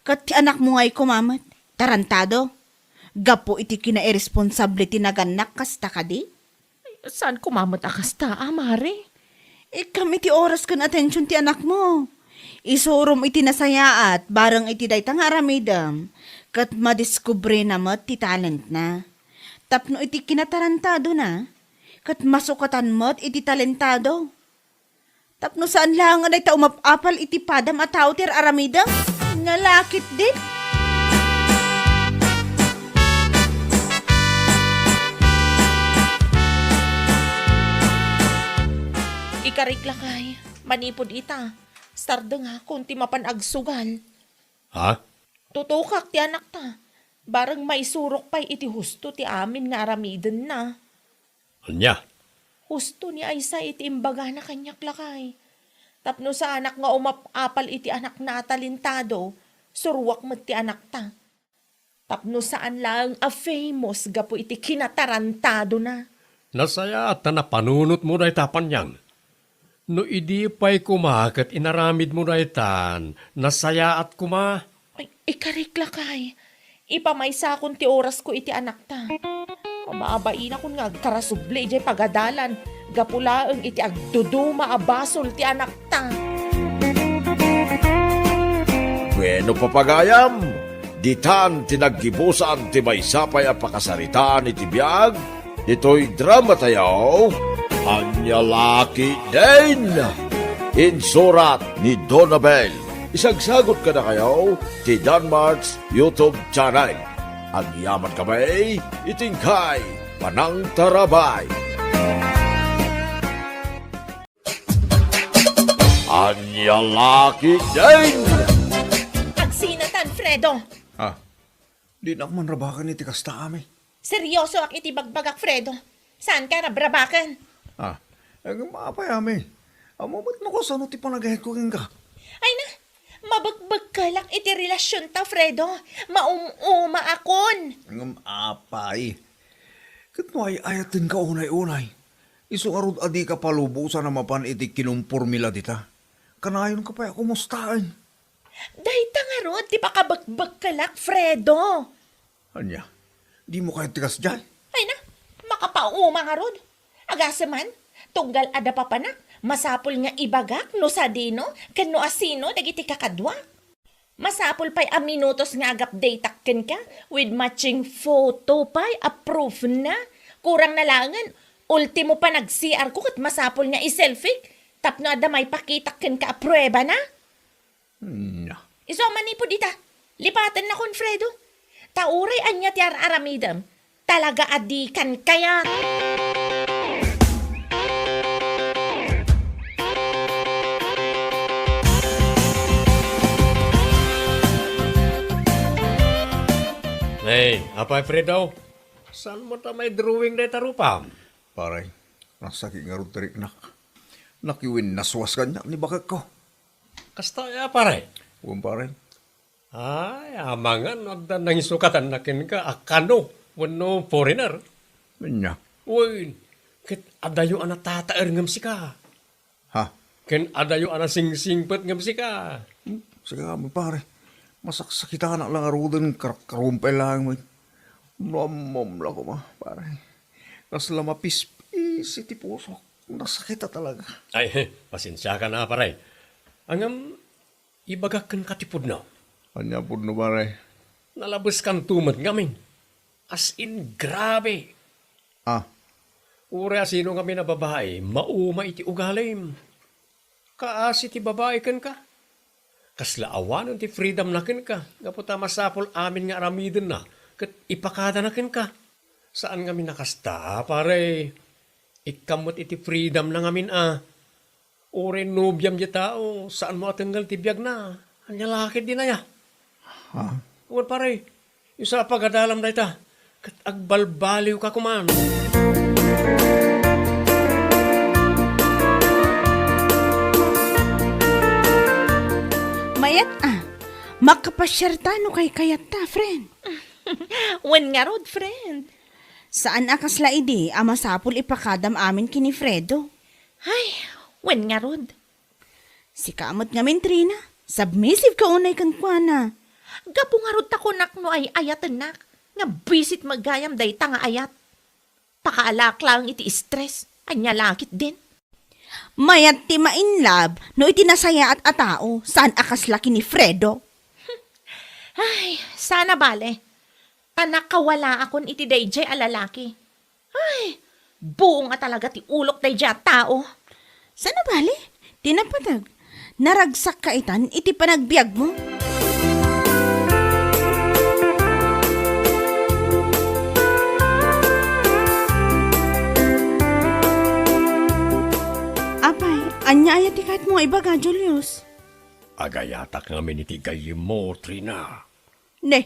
Ket ti anakmo ngay koma met, tarantado. Gapu iti kinairesponsable ti nagannak kasta kadi? Saan koma met a kasta, a, Mare? Ikkam iti oras ken atension ti anakmo. Isurom iti nasayaat bareng iti dayta nga aramidem, ket madiskubrena met ti talentna. Tapno iti kinatarantadona, ket masukatan met iti talentado. Tapno saan laeng nga dayta umap-apal iti padam a tao ti ar-aramidem? Ania la ketdin? Ikarik lakay, manipud ita, sardengakon ti mapan agsugal. Ha? Tutokak ti anakta. Bareng maisurok pay iti husto ti amin nga aramidenna. Ania? Husto ni Aisa iti imbagana kaniak, lakay. Tapno saanak nga umap-apal iti anakna a talentado, suruak met ti anakta. Tapno saan laeng a famous gapu iti kinatarantadona. Nasayaat ta napanunotmo dayta, Panyang. No idi pay koma ket inaramidmo daytan, nasayaat koma. Ay, ikarik lakay. Ipamaysakon ti orasko iti anakta. Mababainakon nga agkarasubli idiay pagadalan, gapu laeng iti agduduma a basol ti anakta. Bueno, papagayam, ditan ti naggibusan ti maysa pay a pakasaritaan iti biag, ditoy drama tayo, Ania La Ketdin. Insurat ni Donabel. Isagsagot kadakayo ti Danmark's YouTube channel. Agyaman kami iti inkay panangtarabay. Ania La Ketdin! Agsinatan, Fredo! Ah, dinak man rabaken iti kasta, Ami. Seryosoak iti bagbagak, Fredo. Saanka rabrabaken. Ah, ngem apay, Ami? Ammom met no kasano ti panagayatko kenka? Ay na, mabekbekkelak iti relasionta, Fredo. Maum-umaakon. Ngem apay? Ket no ay-ayatenka unay-unay, isu ngarud a dika palubosan a mapan iti kinumpormi la dita. Kanayonka pay a kumustaen. Dayta ngarud ti pakabekbekkelak, Fredo. Ania? Dimo kayat ti kasdiay? Ay na, makapauma ngarud. Agase man, tunggal adda papanak, masapul nga ibagak no sadino ken no asino dagiti kakaduak. Masapul pay a minutos nga agupdateak kenka with matching photo pay a proofna. Kurang na laengen, ultimo panag-C R ko ket masapul nga i-selfiek tapno adda maipakitak kenka a pruebana. Nya. Isu a manipud ita, lipatennakon, Fredo. Ta uray ania ti ar-aramidem, talaga a dikan kayat. Hey, apay, Fredo? Saan mo ta may drawing dayta rupa? Pare, nasakit ngarud ti riknak. Nakiwinnaswas kaniak ni bakekko. Kasta aya, pare? Wen, pare. Ay, amangan no adda nangisukatan kenka a kano wenno foreigner. Ania? Wen, ket adayo a natataer ngem sika. Ha? Ken adayo a nasingsingpet ngem sika. Hmm, sika, pare. Masaksakitanak la ngaruden, kar-, karumpay laeng met. Nammom la koma, pare. Kasla mapispis iti pusok. Nasakit a talaga. Ay, pasensiaka na, pare. Ngem, ibagak kenka ti pudno. Ania pudno, pare? Nalabeskanto met ngamin. As in, grabe. Ah. Uray a sino ngamin a babai, mauma iti ugalim. Kaasi ti babai kenka. Kasla awanen ti freedom na kenka, gapu ta masapul amin nga aramidenna ket ipakadana kenka. Saan ngamin a kasta, pare. Ikkam met iti freedom na ngamin a. Uray nobiam diay tao, saan mo a tengngel ti biagna. Ania la ketdin aya? Ha? Wen, pare, isu a pagadalam dayta, ket agbalbaliwka koman. Mayat a, makapasiarta no kaykayatta, friend. Wen ngarud, friend. Saan a kasla idi a masapul ipakadam amin ken ni Fredo. Ay, wen ngarud. Sika met ngamin, Trina, submissive ka unay kenkuana. Gapu ngarud ta kunak no ay-ayatennak, nga bisit met gayam dayta nga ayat. Pakaalak laeng iti stress, ania la ketdin. Mayat ti ma-in love no iti nasayaat a tao, saan a kasla ken ni Fredo. Ay, saan a bale. Ta nakawalaakon iti daydiay a lalaki. Ay, buong a talaga ti ulok daydiay a tao. Saan a bale, ti napateg, naragsakka itan iti panagbiagmo. Apay, ania aya ti kayatmo nga ibaga, Julius? Agayatak ngamin iti gayyemmo, Trina. Ne,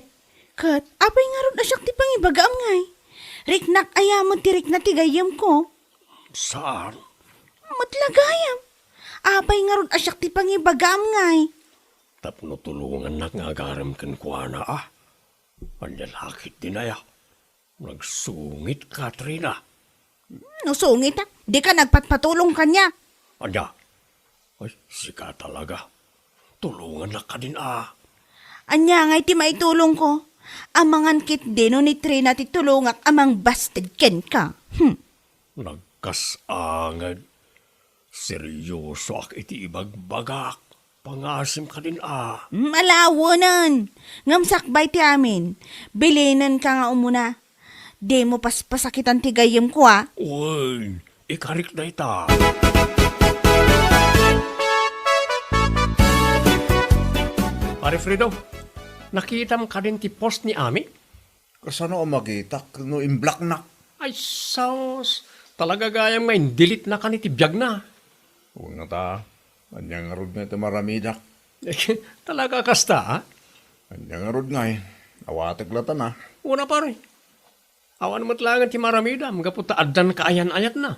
ket apay ngarud a siak ti pangibagaam ngay? Riknak aya met ti rikna ti gayyemko? Saan? Met la gayam. Apay ngarud a siak ti pangibagam ngay? Tapno tulongannak nga agarem kenkuana, a. Ania la ketdin aya? Nagsungit ka, Trina. No sungit, a, dika nagpatpatulong kaniak. Ania? Ay, sika talaga. Tulongannak kadin, a. Ania ngay ti maitulongko? Amangan ketdi no ni Trina ti tulongak a mangbasted kenka. Hmm. Nagkasangad. Seryosoak iti ibagbagak. Pangasim kadin, a. Malawenen. Ngem sakbay ti amin. Bilinenka nga umuna. Dimo paspasakitan ti gayyemko, a. Wen, ikarik dayta. Pare Fredo, nakitam kadin ti post ni Ami? Kasano a makitak no imblocknak? Ay, sus! Talaga gayam nga indelete-na kan iti biagna. Wen ngata, ania ngarud nga iti maramidak? Talaga kasta, a? Ania ngarud ngay, awatek latta, a. Wen a, pare. Awan met laeng ti maramidam gapu ta addan kaayan-ayatna.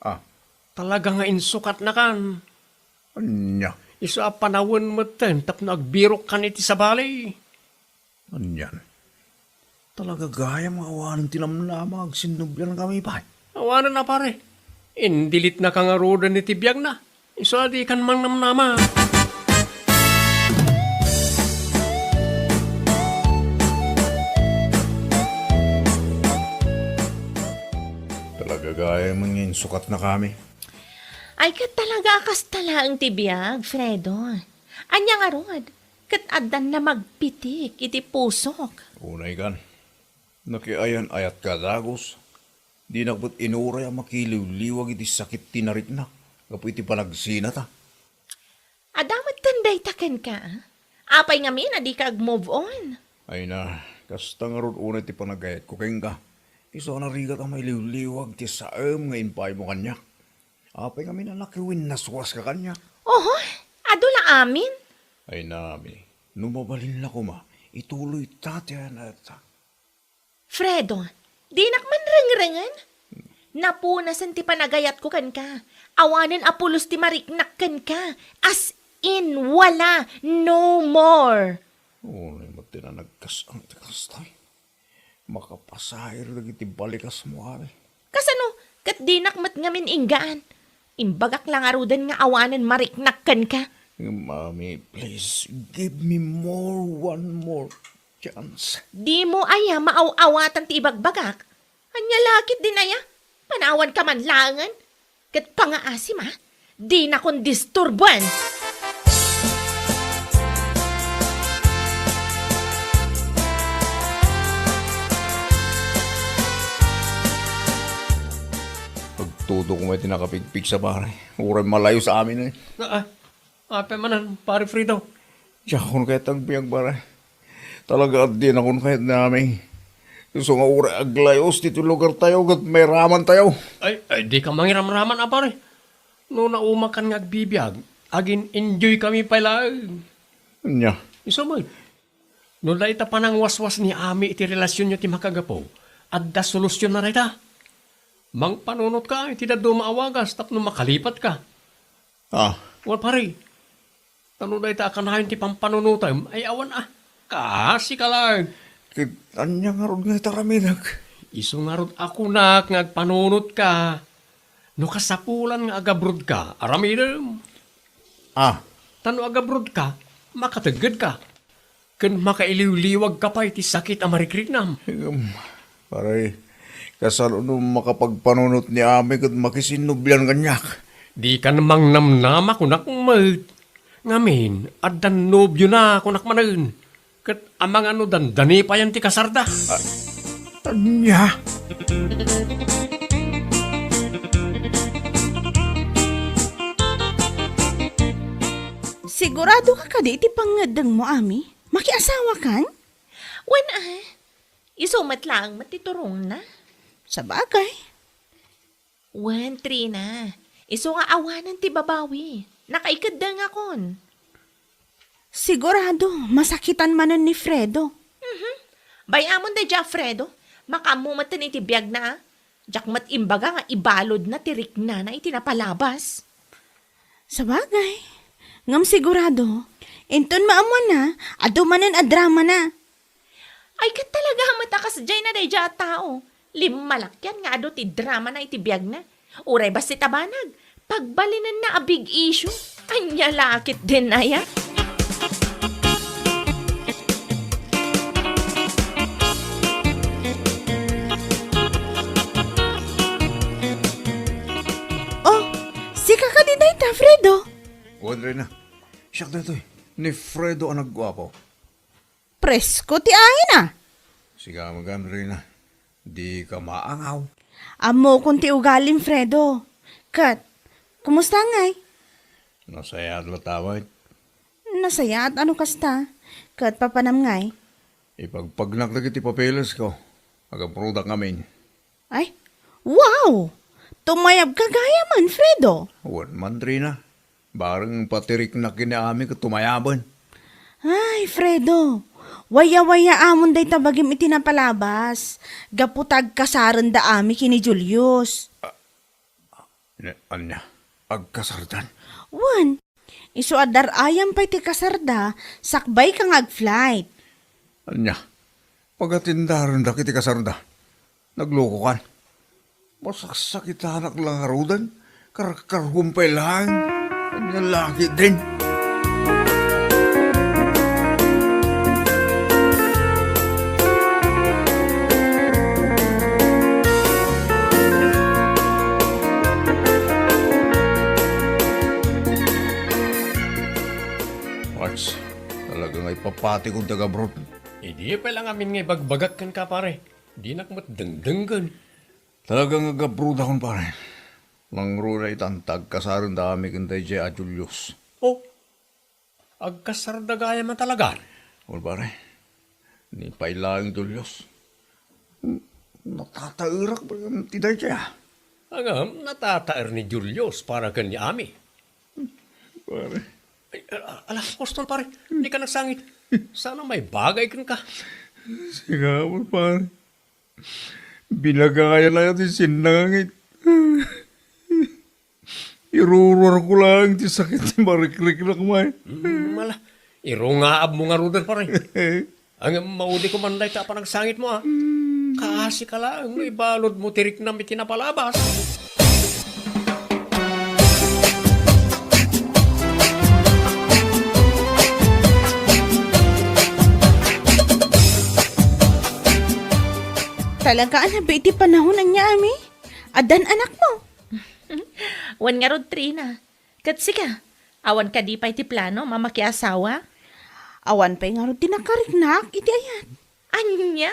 A. Talaga nga insukatnakan. Ania? Isu a panawen metten tapno agbirokkan iti sabali. Anian? Talaga gayam nga awanen ti namnama nga agsinnubliankami pay. Awanen a, pare. Indelete-naka ngaruden iti biagna. Isu a dikan mangnamnama. Talaga gayam nga insukatnakami. Ay, ket talaga a kasta laeng ti biag, Fredo. Ania ngarud? Ket addan namagpitik iti pusok. Unay kan, nakiayan-ayatka a dagus. Dinak met inuray a makiliwliwag iti sakit ti nariknak gapu iti panagsinata. Adda metten dayta kenka, a? Apay ngamin a dika ag-move on? Ay na, kasta ngarud unay ti panagayatko kenka. Isu a narigat a mailiwliwag ti saem nga impaymo kaniak. Apay ngamin a nakiwinnaswaska kaniak? Oho, adu la amin. Ay na, Ami, no mabalinna koma, ituloyta ti ayan-ayatta. Fredo, dinak man rengrengen. Napunasen ti panagayatko kenka. Awanen a pulos ti mariknak kenka. As in, wala. No more. Unay met ti nagkas-ang ti kastay. Makapasair dagiti balikasmo, Ami. Kasano? Ket dinak met ngamin inggaan. Imbagak la ngaruden nga awanen mariknak kenka. Mami, please, give me more, one more chance. Dimo aya maaw-awatan ti ibagbagak? Ania la ketdin aya? Panawanka man laengen? Ket pangaasim, a, dinakon disturboen. Agtudok met ti nakapigpigsa, pare. Uray malayos amin, e. Ah, ah. Apay manen, Pare Fredo? Diakon kayat agbiag, pare. Talaga a dinakon kayat ni Ami. Isu nga uray aglayos ti lugartayo ket mairamantayo. Ay, ay, dika mangiramraman a, pare. No naumakan nga agbibiag, agin-enjoykami pay laeng. Ania? Isu met. No dayta panangwaswas ni Ami iti relasionyo ti makagapu, adda solusionna dayta. Mangpanunotka iti dadduma a wagas tapno makalipatka. Ah. Wen, pare, ta no dayta a kanayon ti pampanunotem, ay awan a. Kaasika laeng. Ket ania ngarud nga iti aramidek? Isu ngarud a kunak nga agpanunotka. No kasapulan nga agabrodka, aramidem. Ah. Ta no agabrodka, makateggedka. Ken makailiwliwagka pay ti sakit a marikriknam. Ngem, pare, kasano no makapagpanunot ni Ami ket makisinnublian kaniak? Dikan mangnamnama, kunak met. Ngamin, addan nobiona, kunak manen. Ket amangan no dandani payen ti kasarda. Ah, ania? Siguradoka kadi iti pangngeddengmo, Ami? Makiasawakan? Wen a, isu met laeng met ti turongna. Sabagay. Wen, Trina, isu nga awanen ti babawi. Nakaikeddengakon. Sigurado, masakitan manen ni Fredo. Mhm. Bay-amon daydiay a Fredo. Makaammo metten iti biagna, a. Diak met imbaga nga ibaludna ti riknana iti napalabas. Sabagay, ngem sigurado, inton maammoanna, adu manen a dramana. Ay, ket talaga met a kasdiay na daydiay a tao. Limmalakyan nga adu ti dramana iti biagna. Uray bassit a banag, pagbalinenna a big issue. Ania la ketdin aya? Oh, sika kadi dayta, Fredo? Wen, Reyna. Siak daytoy, ni Fredo a nagguapo. Presko ti aina. Sika met, Reyna. Dika maangaw. Ammokon ti ugalim, Fredo. Ket, kumusta ngay? Nasayaat latta met. Nasayaat a no kasta. Ket papanam ngay? Ipagpagnak dagiti papelesko. Agabrodak ngamin. Ay, wow! Tumayabka gayamen, Fredo. Wen man, Reyna. Bareng patiriknak ken ni Ami ket tumayaben. Ay, Fredo, waya-waya amon dayta bagim iti napalabas. Gapu ta agkasarenda Ami ken ni Julius. Ne, ania? Agkasardan? Wen, isu a dar-ayam pay ti kasarda, sakbayka nga ag-flight. Ania? Pagatindarendak iti kasarda? Naglokokan? Masaksakitanak la ngaruden, karkarhuam pay laeng. Ania la ketdin? Mars, talaga nga ipapatikon ti agabroad. Idi pay la ngamin nga ibagbagak kenka, pare. Dinak met dengdenggen. Talaga nga agabroadakon, pare. Nangruna itan ta agkasarenda Ami ken daydiay a Julius. Oh, agkasarda gayam a talaga? Wen, pare. Ni pay laeng Julius. Natataerak pay ti daydiay, a. Ngem, natataer ni Julius para ken ni Ami. Pare. Ay, a-, ala, Apostol, pare. Dika nagsangit. Sana maibagay kenka. Sika met, pare. Binagayan aya ti sinnangit. Iruruarko laeng ti sakit ti marikriknak, may. Mm, ala, irungaabmo ngaruden, pare. Ngem maudi koma dayta a panagsangitmo, a. Kaasika laeng no ibaludmo ti riknam iti napalabas. Talaga a nabi iti panahon, ania, Ami? Addan anakmo? Wen ngarud, Trina. Ket sika, awan kadi pay ti planom a makiasawa? Awan pay ngarud ti nakariknak iti ayat. Ania?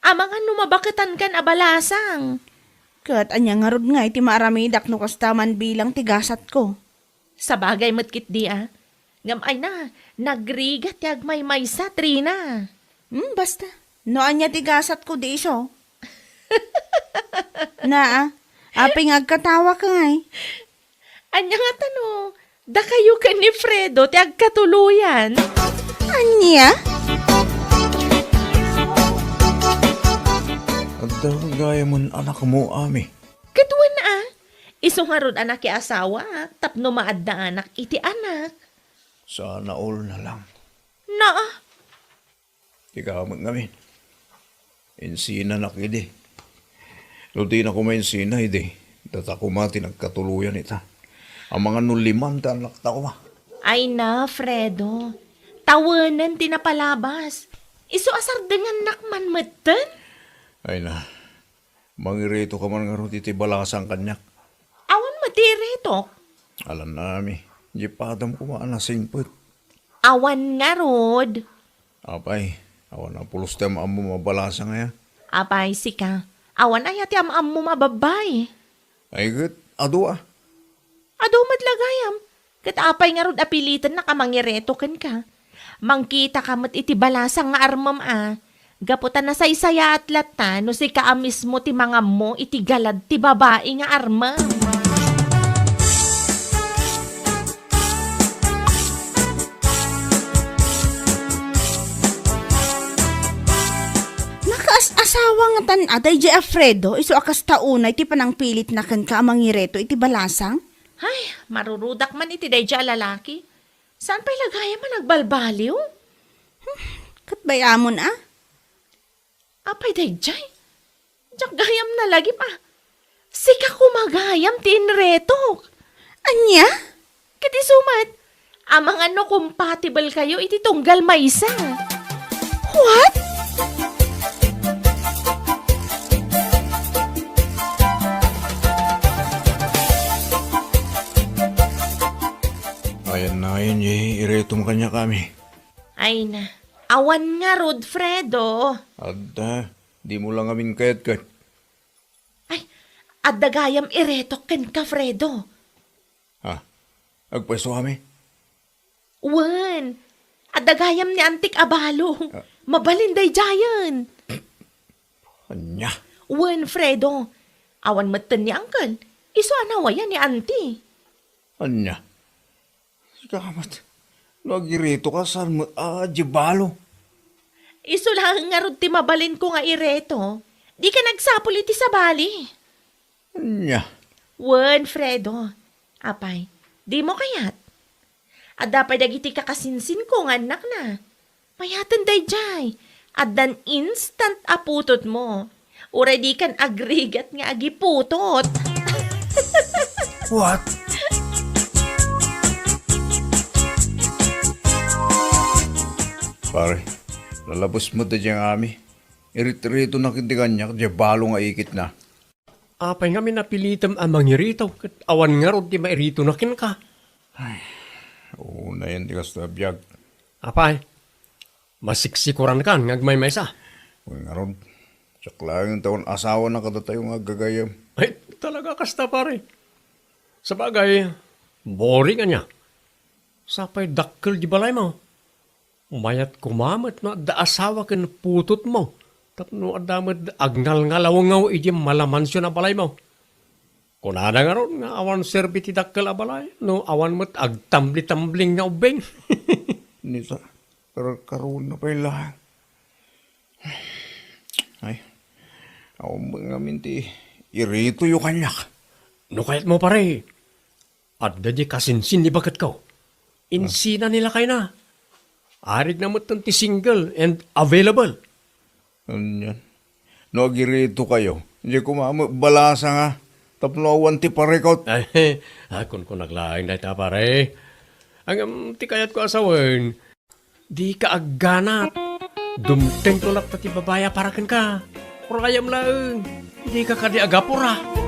Amangan no mabaketankan a balasang. Ket ania ngarud ngay ti maaramidak no kasta man bilang ti gasatko? Sabagay met ketdi, a. Ngem ay na, nagrigat ti agmaymaysa, Trina. Hmm, basta. No ania ti gasatko, di isu. Naa, apay nga agkatawaka ngay? Ania ngata no dakayo ken ni Fredo ti agkatuloyan? Ania? Adda gayamen anakmo, Ami? Ket wen a, isu ngarud a nakiasawaak tapno maaddaanak iti anak. Sana all na lang. Naa. Ikaw met ngamin. Insinanak idi. No dina koma insina idi, data koma ti nagkatuloyan ita. Amangan no liman ti annakta koma. Ay na, Fredo. Tawenen ti napalabas. Isu a sardengannak man metten? Ay na. Mangireto ka man ngarud iti balasang kaniak. Awan met ti iretok. Alanna, Ami. Di padam koma a nasingpet. Awan ngarud. Apay, awan a pulos ti am-ammom a balasang aya? Apay, sika. Awan aya ti am-ammom a babbai? Ay ket, adu a. Adu met la gayam. Ket apay ngarud a pilitennak a mangireto kenka? Mangkitaka met iti balasang nga armem a. Gapu ta nasaysayaat latta no sika a mismo ti mangammo iti galad ti babai nga armem. Nakaas-asawa ngatan a daydiay a Fredo, isu a kasta unay ti panangpilitna kenka a mangireto iti balasang? Ay, marurudak man iti daydiay a lalaki. Saan pay la gayam a nagbalbaliw? Ket bay-amon a? Apay daydiay? Diak gayam nalagip a. Sika koma gayam ti inretok. Ania? Ket isu met, amangan no compatible kayo iti tunggal maysa. What? Ayan na ngayon, ye, iretom kaniak, Ami. Ay na, awan ngarud, Fredo. Adda, dimo la ngamin kayat ket. Ay, adda gayam iretok kenka, Fredo. Ha? Agpayso, Ami? Wen, adda gayam ni Antik a balo. Ah. Mabalin daydiayen. Ania? Wen, Fredo. Awan metten ni Uncle. Isu a nawayan ni Auntie. Ania? Sika met, no agiretoka, saan met a di balo? Isu laeng ngarud ti mabalinko nga ireto. Dika nagsapul iti sabali. Ania? Wen, Fredo. Apay, dimo kayat? Adda pay dagiti kakasinsinko nga annakna. Mayaten daydiay. Addan instant a putotmo. Uray dikan agrigat nga agiputot. What? Pare, lalabes met daydiay nga Ami. Irit-iritonak iti kaniak, diay balo nga ikitna. Apay ngamin a pilitem a mangirito ket awan ngarud ti mairitonak kenka? Ay, unayen ti kasta a biag. Apay, masiksikurankan nga agmaymaysa? Wen ngarud, siak laeng ti awan asawana kadatayo nga aggagayem. Ay, talaga kasta, pare. Sabagay, boring ania. Sapay dakkel di balaymo. Mayat koma met no adda asawa ken putotmo, tapno adda met agngalngalawngaw idiay malamansion a balaymo. Kunada ngarud nga awan serbi ti dakkel a balay no awan met agtambli-tambling nga ubbing. Nisa, karkaruna pay laeng. Ay, awan met ngamin ti iritoyo kaniak. No kayatmo, pare, adda di kasinsin ni baketko. Insina ni lakayna. Arigna metten ti single and available. Anian? No agiritokayo, diay koma met balasa nga tapno awan ti parikut. Ay, ah, kunkunak laeng dayta, pare. Ngem ti kayatko a sawen, dika agganat. Dumtengko latta ti babai a para kenka. Urayem laeng. Dika kadi agapura.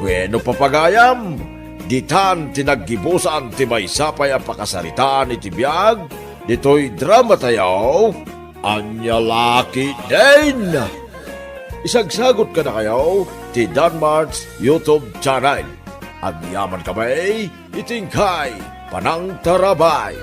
Wenno, papagayam, ditan ti naggibusan ti maysa pay a pakasaritaan iti biag ditoy dramatayo, Ania La Ketdin. Isagsagut kadakayo ti Danmart's YouTube channel. Agyamankami iti inkay panangtarabay.